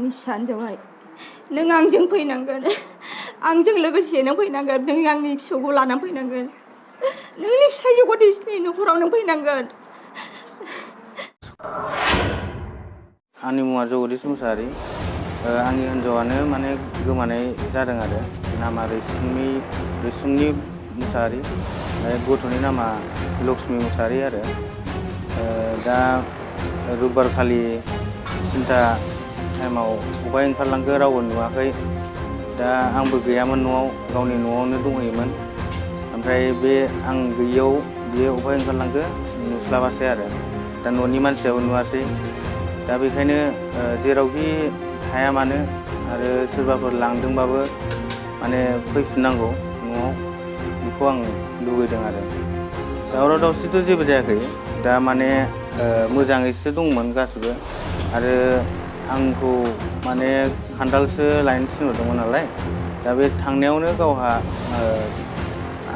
आंनि फिसा हिनजावहाय नों आंजों फैनांगोन आंजों लोगोसे नों फैनांगोन नों आंनि फिसौखौ लानानै फैनांगोन नोंनि फिसाजो गथ'नि न'खराव नों फैनांगोन। आंनि मुङा जगदीश मुसाहारि। आंनि हिन्जावानो माने गोमानाय जादों आरो नामा रैसुमनि मुसाहारि, गथ'नि नामा लक्ष्मी मुसाहारि आरो दा रबिबार खालि 3टा टाइमाव अबाय ओंखारलांखो रावबो नुवाखै। दा आंबो गैयामोन न'आव, गावनि न'आवनो दंहैयोमोन। ओमफ्राय बे आं गैयियाव बियो अबाय ओंखारलांखो नुस्लाबासै आरो दा न'नि मानसियाबो नुवासै। दा बेखायनो जेरावखि थाया मानो आरो सोरबाफोर लांदोंबाबो माने फैफिननांगौ न'आव, बेखौ आं लुबैदों आरो। दावराव दावसिथ' जेबो जायाखै, दा माने मोजाङैसो दंमोन गासिबो। आरो आंखौ माने खान्थालसो लायनो थिनहरदोंमोन नालाय, दा बे थांनायावनो गावहा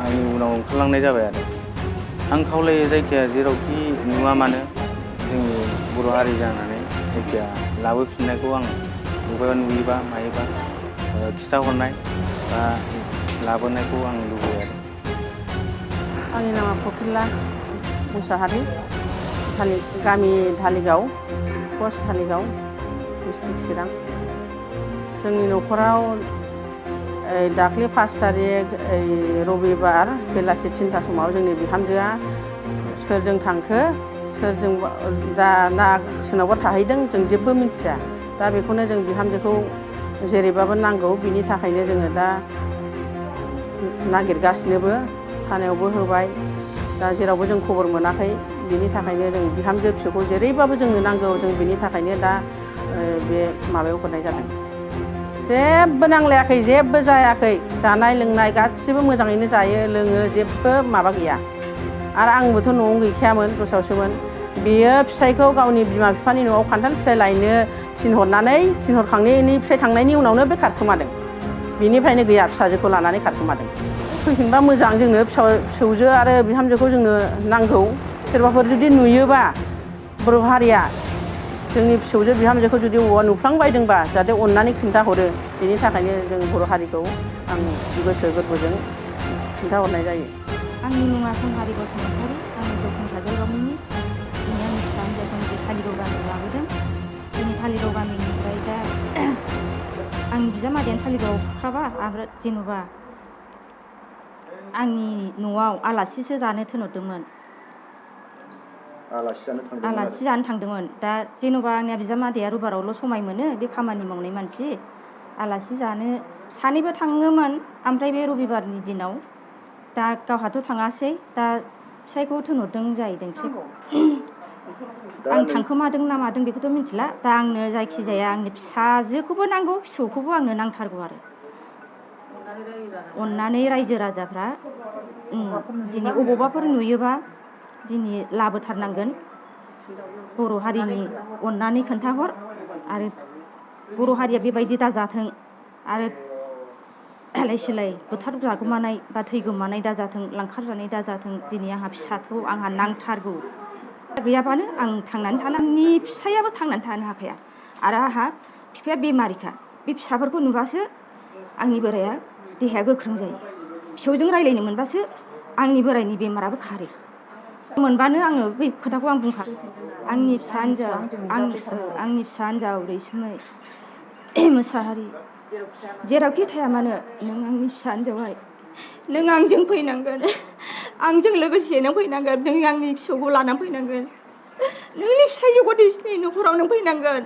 आंनि उनाव ओंखारलांनाय जाबाय आरो। आं खावलायो जायखिया जेरावखि नुवा मानो जोंनि बर' हारि जानानै जायखिया लाबोफिननायखौ आं बबेबा नुयोबा मायोबा खिथाहरनाय बा लाबोनायखौ आं लुबैयो आरो। आंनि नामा प्रफुल्ला मुसाहारि, गामि धालिगाव, पस्ट धालिगाव, डिस्ट्रिक्ट चिरां। जोंनि न'खराव दाख्लै 5 तारिख रबिबार बेलासि 3टा समाव जोंनि बिहामजोआ सोरजों थांखो सोरजों दा ना सोरनावबा थाहैदों जों जेबो मिथिया। दा बेखौनो जों बिहामजोखौ जेरैबाबो नांगौ, बिनि थाखायनो जोङो दा नागिरगासिनोबो, थानायावबो होबाय, दा जेरावबो जों खबर मोनाखै। बिनि थाखायनो जों बिहामजो फिसौखौ जेरैबाबो जोंनो नांगौ, जों बिनि थाखायनो दा बे माबायाव हरनाय जादों। जेबो नांलायाखै, जेबो जायाखै, जानाय लोंनाय गासिबो मोजाङैनो जायो लोङो, जेबो माबा गैया। आरो आंबोथ' न'आवनो गैखायामोन, दस्रायावसोमोन। बेयो फिसाइखौ गावनि बिमा बिफानि न'आव खान्थाल फिथाइ लायनो थिनहरखांनायनि फिसाइ थांनायनि उनावनो बे खारखोमादों। बिनिफ्रायनो गैया, फिसाजोखौ लानानै खारखोमादों। फैफिनबा मोजां, जोंनो फिसौजो आरो बिहामजोखौ जोंनो नांगौ। सोरबाफोर जुदि नुयोबा बर' हारिया जोंनि फिसौजो बिहामजोखौ जुदि बबावबा नुफ्लांबायदोंबा जाहाथे अननानै खिन्थाहरो। बेनि थाखायनो जों बर' हारिखौ आं गोसो गोरबोजों खिन्थाहरनाय जायो। आंनि मुङा संहारि बसुमतारी, आंनि दखान काजलगावनि। दिनै आंनि फिसा हिन्जावखौ धालिगाव गामियाव लाबोदों। जोंनि धालिगाव गामिनिफ्राय दा आंनि बिजामादैयानो धालिगावआव थाखाबा, आरो जेन'बा आंनि न'आव आलासिसो जानो थिनहरदोंमोन। आलासि जानो थांदोंमोन। दा जेन'बा आंनिया बिजामादैया रबिबारावल' समाय मोनो, बे खामानि मावनाय मानसि। आलासि जानो सानैबो थाङोमोन, ओमफ्राय बे रबिबारनि दिनाव दा गावहाथ' थाङासै, दा फिसाइखौ थिनहरदों जाहैदों। आं थांखोमादों ना मादों बेखौथ' मिथिला। दा आंनो जायखिजाया आंनि फिसाजोखौबो नांगौ, फिसौखौबो आंनो नांथारगौ आरो। अननानै रायजो राजाफ्रा दिनै अबावबाफोर नुयोबा दिनै लाबोथारनांगोन। बर' हारिनि अननानै खोन्थाहर, आरो बर' हारिया बेबायदि दाजाथों, आरो आलाय सिलाय बुथार जागोमानाय बा थैगोमानाय दाजाथों, लांखारजानाय दाजाथों। दिनै आंहा फिसाखौ आंहा नांथारगौ। गैयाबानो आं थांनानै थानायनि, फिसायाबो थांनानै थानो हाखाया। आरो आंहा बिफाया बेमारिखा, बे फिसाफोरखौ नुबासो आंनि बोराया देहाया गोख्रों जायो। फिसौजों रायज्लायनो मोनबासो आंनि बोरायनि बेमाराबो खारो। मोनबानो आङो बै खोथाखौ आं बुंखागोन। आंनि फिसा हिन्जाव रैसुमै मुसाहारि, जेरावखि थाया मानो नों आंनि फिसा हिन्जावहाय नों आंजों फैनांगोन, आंजों लोगोसे नों फैनांगोन, नों आंनि फिसौखौ लानानै फैनांगोन, नोंनि फिसाजो गथ'नि न'खराव नों फैनांगोन।